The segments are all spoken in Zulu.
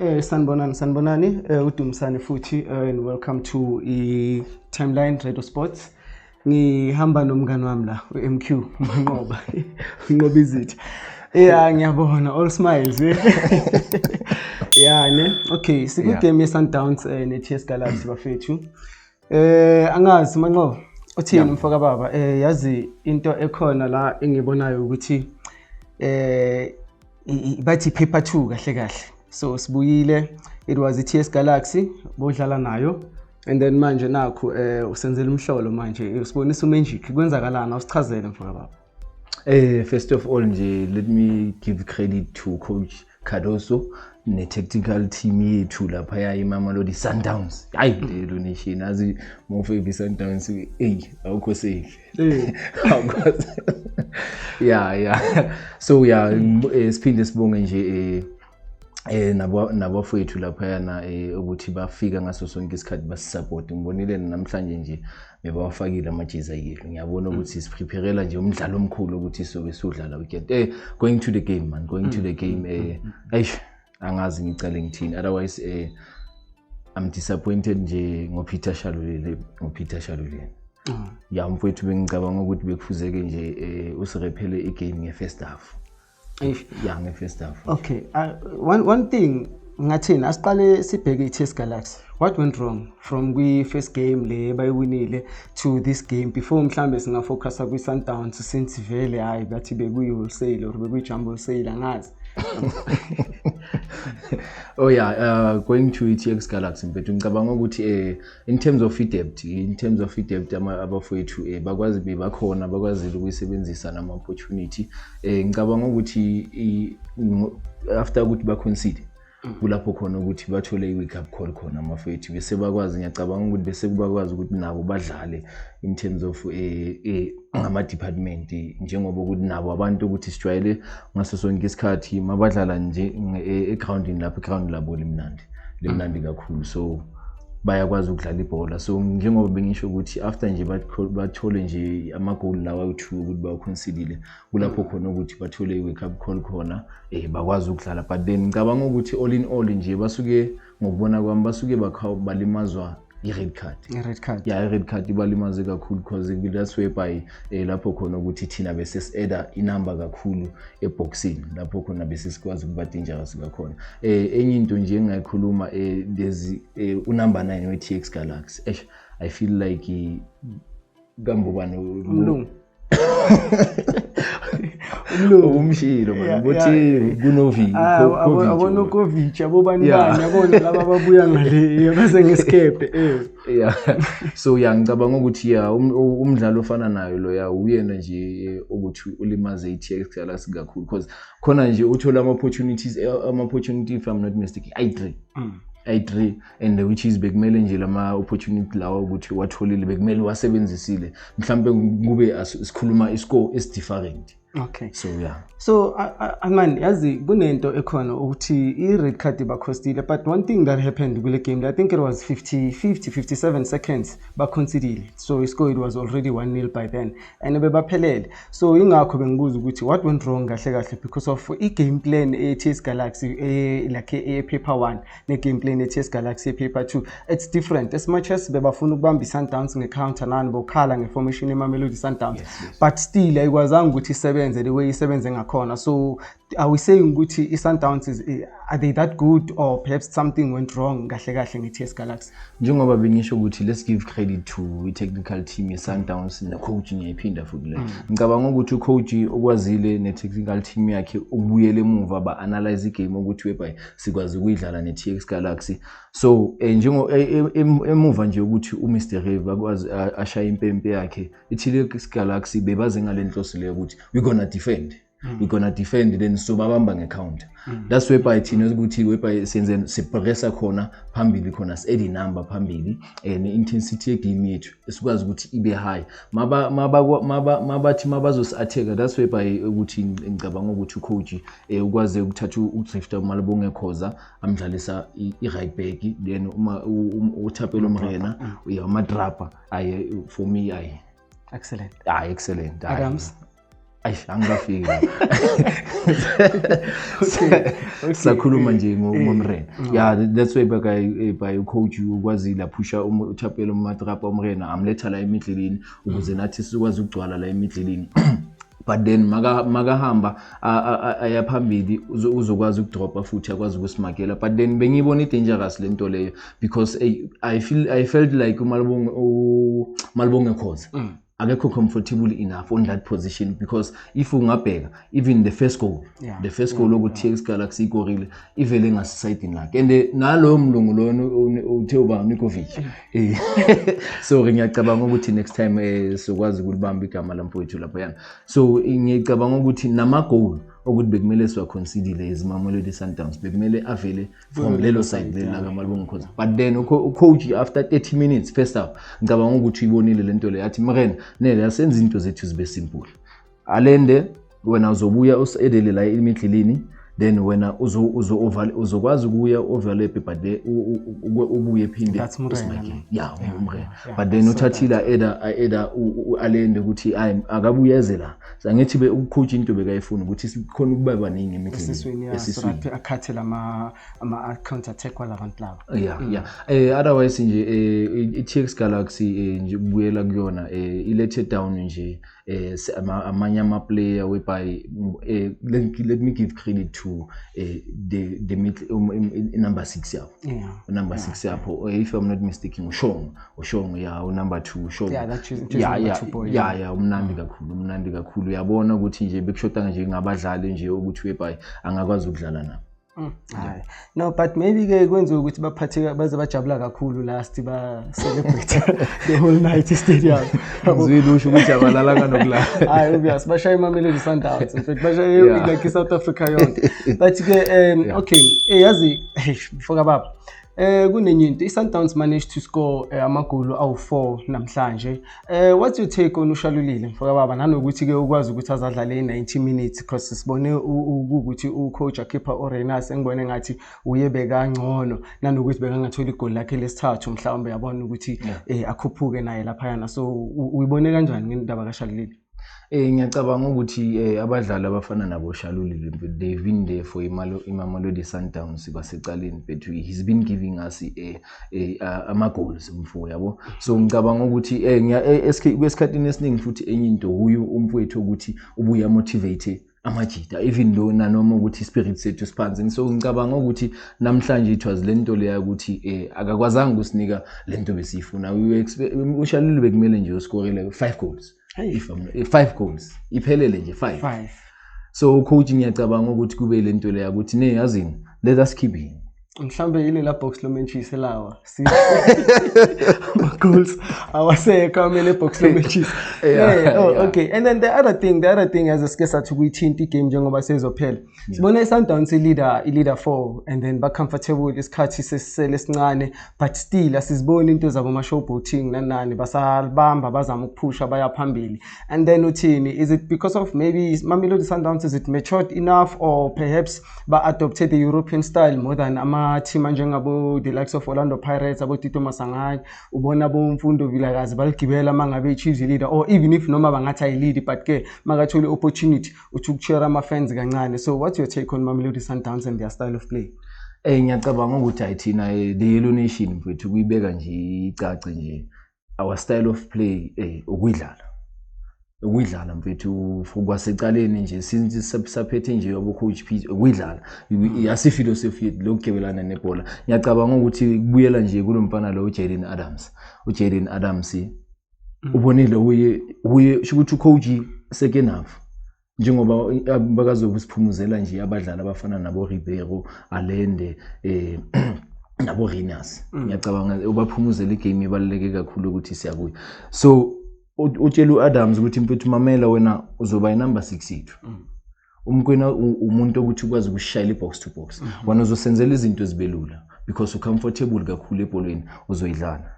Sanibonani, sanibonani, uDumisani futhi, and welcome to i Timeline Radio Sports. Ngihamba nomngani wami la, uMQ Manqoba. Unqoba izitha. Yeah, ngiyabona all smiles. Yeah, ne. Okay, siku game ye Sundowns ne TS Galaxy, bafethu. Angazi Manqoba, uthini mfoka baba? Yazi into ekhona la engibonayo ukuthi bathi paper 2 kahle kahle. So sibuyile, it was i-TS Galaxy bodlala nayo and then manje nakhu usenzela umhlolo, manje usibonisa umagic. Kwenzakalana? Usichazele, mfoka baba. First of all nje, let me give credit to coach Cardoso ne tactical team yethu lapha iMamelodi Sundowns. Hayi, lelo nation azi mawufavor Sundowns, hey, awukho safe. Awukho. Yeah. So yeah, siphinde sibonge nje nabafowethu laphayana ukuthi bafika ngaso sonke isikhathi basisupport. Ngibonile namhlanje nje bebawafakile amajezi ayelo. Ngiyabona ukuthi sipreparela nje umdlalo omkhulu ukuthi sobe sudlala weekend. Going to the game, man, going to the game, eish, angazi ngicale ngithini. Otherwise I'm disappointed nje ngoPeter Shalulile, ngoPeter Shalulile. Ya mfowethu, bengicabanga ukuthi bekufuzeke nje usirephele igame nge-first half. Eish. Ya, nge-first half. Okay, one thing ngathini, asiqale sibheke i-TS Galaxy. What went wrong from kwi-first game le bayiwinile to this game, before mhlambe singafocusa kwi-Sundowns, since vele hayi bathi bekuyi-wholesale or bekuyi-jumbo sale, angazi. Oh yeah, going to i-TS Galaxy, mfethu, ngicabanga ukuthi in terms of i-depth, in terms of i-depth, abafowethu bakwazi, bebakhona, bakwazile ukuyisebenzisa nama opportunity. Ngicabanga ukuthi after ukuthi ba-concede, kulapho khona ukuthi bathole i-wake up call khona amafethu, bese bakwazi, ngiyacabanga ukuthi bese bakwazi ukuthi nabo badlale in terms of ngama-department, njengoba ukuthi nabo abantu ukuthi sijwayele ngaso sonke isikhathi mabadlala nje egrawundini lapho, iground labo limnandi, limnandi kakhulu, so bayakwazi ukudlala ibhola. So njengoba bengisho ukuthi after nje bathole nje amagoli lawa awu-two ukuthi bawaconcedile, kulapho khona ukuthi bathole i-wake up call khona, bakwazi ukudlala. But then ngicabanga ukuthi all in all nje basuke, ngokubona kwami, basuke balimazwa i-red card. I-red card. Yeah, i-red card ibalimaze kakhulu because that's whereby lapho khona ukuthi thina bese si-adda inumber kakhulu eboxini, lapho khona bese sikwazi ukuba dangerous kakhona. Enye into nje engayikhuluma, there's unumber 9 we-TS Galaxy. Eish, I feel like kambobani? Umlungu. Umshilo man, ukuthi kunovi Abonokovic, abobani bani, yabona laba ababuya ngale base ngesikebhe. Yeah, so yeah, ngicabanga ukuthi yeah, umdlalo ofana nayo lo ya uyena nje ukuthi ulimaze i-TS Galaxy kakhulu, because khona nje uthola ama-opportunities, ama-opportunity, if I'm not mistaken, ayi-three, ayi-three, and which is bekumele nje lama opportunity lawa ukuthi watholile bekumele wasebenzisile, mhlambe kube sikhuluma iscore esi-different. So yeah. So man, yazi kunento ekhona ukuthi i-red card ibacostile, but one thing that happened kule game, I think it was 50 50 57 seconds baconcedile, so iscore, it was already 1-0 by then and bebaphelele. So ingakho bengibuza ukuthi what went wrong kahle kahle, because of i-game plan e-TS Galaxy like e-paper 1 ne-game plan e-TS Galaxy e-paper 2, it's different. As much as bebafuna ukubamba i-Sundowns nge-counter nani bokhala nge-formation eMamelodi Sundowns, but still ayikwazanga ukuthi isebenze the way isebenze ngakhona. So are we saying ukuthi i-Sundowns is are they that good or perhaps something went wrong kahle kahle nge-TS Galaxy? Njengoba bengisho ukuthi let's give credit to i-technical team ye-Sundowns ne-coach. Ngiyayiphinda futhi le, ngicabanga ukuthi ucoach okwazile ne-technical team yakhe ukubuyela emuva, ba-analyze igame ukuthi whereby sikwazi ukuyidlala ne-TS Galaxy. So njengo emuva nje ukuthi uMr Rave akwazi ashaye impempe yakhe, i-TS Galaxy bebaze ngale nhloso leyo ukuthi we gonna defend, we gonna defend, then so babamba nge-counter. That's whereby thina ukuthi whereby senze sipressa khona phambili khona, si-add number phambili, ne-intensity yegame yethu esikwazi ukuthi ibe high maba maba maba mabathi mabazosi-attack. That's whereby ukuthi ngicabanga ukuthi ucoach ukwazi ukuthatha ukudrifta uMalibongwe Khoza, amdlalisa i-right back, then uma uThapelo Morena, yeah, uMadrapa, ayi, for me, ayi. Excellent. Ayi, excellent, ayi. Adams. Ayish, angikafiki. Sakhuluma nje ngoMorena. Yeah, that's why by coach ukwazile aphusha uThapelo Matrapa uMorena, amletha la emidleleni ukuze nathi sikwazi ukugcwala la emidleleni. But then makahamba aya phambili, uzokwazi ukudropa futhi akwazi ukusimakela. But then bengiyibona i-dangerous lento leyo because I felt like uMalibonge Khoza akekho comfortable enough on that position, because if ungabheka even the first goal, the first goal ukuthi TS Galaxy ikorile ivele ngasisayidini lakhe, and naloyo mlungu lona uthe uba Nikovic. So ngiyacabanga ukuthi next time sokwazi ukulibamba igama lamfowethu lapho yana. So ngiyacabanga ukuthi nama-goal okuthi bekumele siwaconcedile eziMamelodi Sundowns bekumele avele from lelo side leli lakaMalibonge Khoza. But then ucoach after 30 minutes first half, ngicabanga ukuthi uyibonile lento le, athi, "Morena, nele asenze izinto zethu zibe simple. Alende, wena uzobuya usedele la emidlilini, then wena uzokwazi ukuya overlap, but ubuye phinde That's Morena, usimake." No? Yeah, uMorena. But then I saw. Uthathile eda u-Alende ukuthi ayi, akabuye eze la. Angithi be ucoach into bekayifuna ukuthi sikhona ukuba baningi emidlini. Esiswini, yeah, so Esiswini. That akhathe lama ama counter attack walabantu laba. Yeah, otherwise nje i-TS Galaxy, nje kubuyela kuyona, ilethe down nje amanye ama-player whereby let me give credit to the mid, number 6 yabo. Number 6 yapho, if I'm not mistaken, uShongo, yeah, unumber 2 uShongo. Yeah, that is number 2 boy. Yeah, umnandi kakhulu, umnandi kakhulu. Uyabona ukuthi nje bekushoda nje ngabadlali nje ukuthi whereby angakwazi ukudlala nabo. Hayi. No, but maybe ke kwenziwe ukuthi baphatheka baze bajabula kakhulu last ba celebrate the whole night stadium. Ngizwile usho ukuthi abalalanga nokulala. Hayi, obvious, bashaye iMamelodi Sundowns. In fact, bashaye like iSouth Africa yonke. But ke okay, yazi, hey, mfoka baba. Kunenye into, iSundowns managed to score amagoli awu4 namhlanje. What's your take on uShalulile, mfoka baba, nanokuthi ke ukwazi ukuthi azadlale i90 minutes, because sibone ukuthi ucoach akhipha uRayners, engibone ngathi uye bekangcono, nanokuthi bekangathola igoli lakhe lesithathu mhlawumbe, yabona ukuthi akhuphuke naye laphayana. So uyibone kanjani ngendaba kaShalulile? Ngiyacabanga ukuthi abadlali abafana nabo Shalulile, they've been there for iMamelodi Sundowns kwasecaleni, but he's been giving us ama goals umfo, yabo. So ngicabanga ukuthi kwesikhathini esiningi futhi enye into, huyo umfowethu ukuthi ubuye motivate amajita, even though nanoma ukuthi ispirit sethu siphansi. So ngicabanga ukuthi namhlanje it was lento leya ukuthi akakwazanga ukusinika lento besiyifuna. UShalulile bekumele nje uskorele 5 goals. Hey. If I'm not, 5 goals iphelele nje, 5. 5. So coach, ngiyacabanga ukuthi kube lento leya ukuthi ne, yazini, let us keep him. Mhlambe ilela box lomentshisi lawa, si ama goals awasekho amele box lomentshisi. Oh, okay, and then the other thing, as sike sathi kuyithinta igame njengoba sezophela, sibona i-Sundowns i-leader 4 and then ba comfortable, isikhathi sesisele esincane, but still asiziboni into zabo ma showboating nanani, basalibamba, bazama ukuphusha, baya phambili. And then uthini, is it because of maybe Mamelodi Sundowns, is it matured enough, or perhaps ba adopted the European style more than ama team anjengabo the likes of Orlando Pirates, abo Tito Maswanganyi? Ubona boMfundo Vilakazi baligibela mangabe i-Chiefs leader, or even if noma bangathi ayilead, but ke makathole opportunity uthi ukucheer ama fans kancane. So what's your take on Mamelodi Sundowns and their style of play? Ngiyacabanga ukuthi ayithina the Yellow Nation, mfethu, kuyibeka nje icace nje, our style of play ukuyidlala mfethu kwasecaleni nje since saphethe nje yabo coach Pete, ukuyidlala yasiphilosophy yethu lokugebelana nebhola. Ngiyacabanga ukuthi kubuyela nje kulo mfana lo uJayden Adams. uJayden Adams ubonile uye sho ukuthi ucoach second half, njengoba bakazokusiphumuzela nje abadlali abafana nabo Ribeiro, Allende, nabo Rayners, ngiyacabanga ubaphumuzela igame ibaluleke kakhulu ukuthi siyakuya. So utshela uAdams ukuthi, "Mfethu, mamela, wena uzoba inumber 6 yethu. UMokoena umuntu ukuthi ukwazi ukushayela i-box to box. Wena uzosenzela izinto zibe lula because ucomfortable kakhulu ebholweni, uzoyidlala."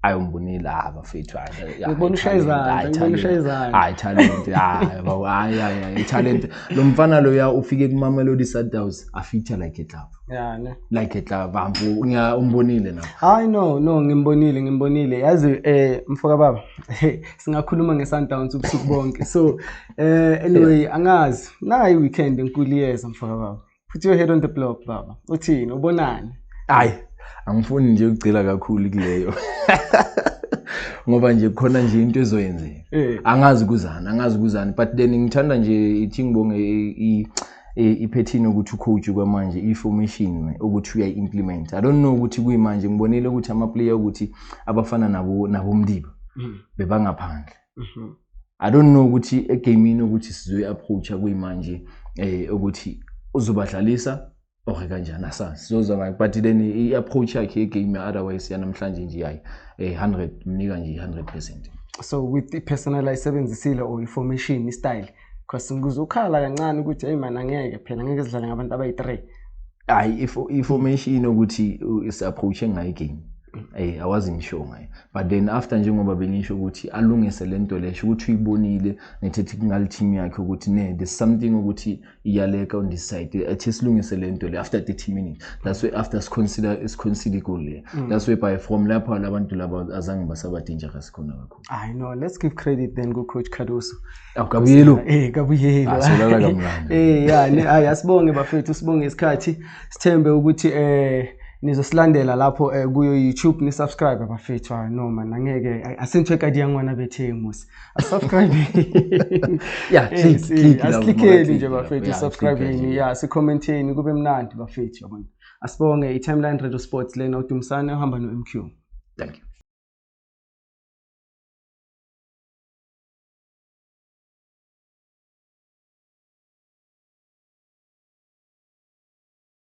Ayombonile, ah bafethu, hayi. Ngibona ushaya izandla, ngibona ushaya izandla. Hayi, talent, hayi baba, hayi hayi hayi, talent lo mfana loya. Ufike kuMamelodi Sundowns, a-fit-a like a glove. Yeah, ne. Like a glove, ampu ngiya umbonile na? Hayi, no, ngimbonile, ngimbonile. Yazi, mfoka baba, singakhuluma nge-Sundowns ubusuku bonke. So anyway, angazi, nayi weekend enkulu iyeza, mfoka baba. Put your head on the block, baba. Uthini, ubonani? Hayi, angifuni nje ukugcila kakhulu kuleyo ngoba nje khona nje into ezoyenzeka. Angazi kuzani, angazi kuzani, but then ngithanda nje ithi ngibonge i-pattern ukuthi ucoach kwamanje i-formation ukuthi uyayi-implement. I don't know ukuthi kuyimanje ngibonile ukuthi ama-player ukuthi abafana nabo naboMdiba bebangaphandle. I don't know ukuthi egamini ukuthi sizoyi-approach-a kuyimanje ukuthi uzobadlalisa or kanjani, asazi, sizozwa ngayo. But then i-approach yakhe yegame otherwise yanamhlanje nje, hayi, 100, mnika nje 100%. So with i-personnel ayisebenzisile or i-formation, i-style, because ngizokhala kancane ukuthi hey man, angeke phela, ngeke sidlale ngabantu abayi-3. Hayi, i-formation ukuthi is-approach ngayo igame, I wasn't sure ngayo, but then after njengoba bengisho ukuthi alungise lento lesho ukuthi uyibonile ne-technical team yakhe ukuthi ne there's something ukuthi iyaleka on this side, athi silungise lento le after 30 minutes. That's why after si-concede goal le, that's why by from lapho labantu laba azange basaba dangerous khona kakhulu. I know, let's give credit then ku-coach Cardoso. Awukabuyelo. Kabuyelo. Ah, solala kamnandi. Yeah, hayi, asibonge bafethu, sibonge isikhathi. Sithembe ukuthi nizosilandela lapho kuyo YouTube, ni subscribe bafethu. Hayi no man, angeke asintwe kadi yangwana bethe musi. Asubscribe. Yeah, click, click lapho, Asiclickeni nje click bafethu, lapho. Yeah, subscribe click nje. Yeah, sicommenteni kube mnandi bafethu, yabona. Asibonge, i-Timeline Radio Sports lena, uDumsane uhamba no-MQ. Thank you.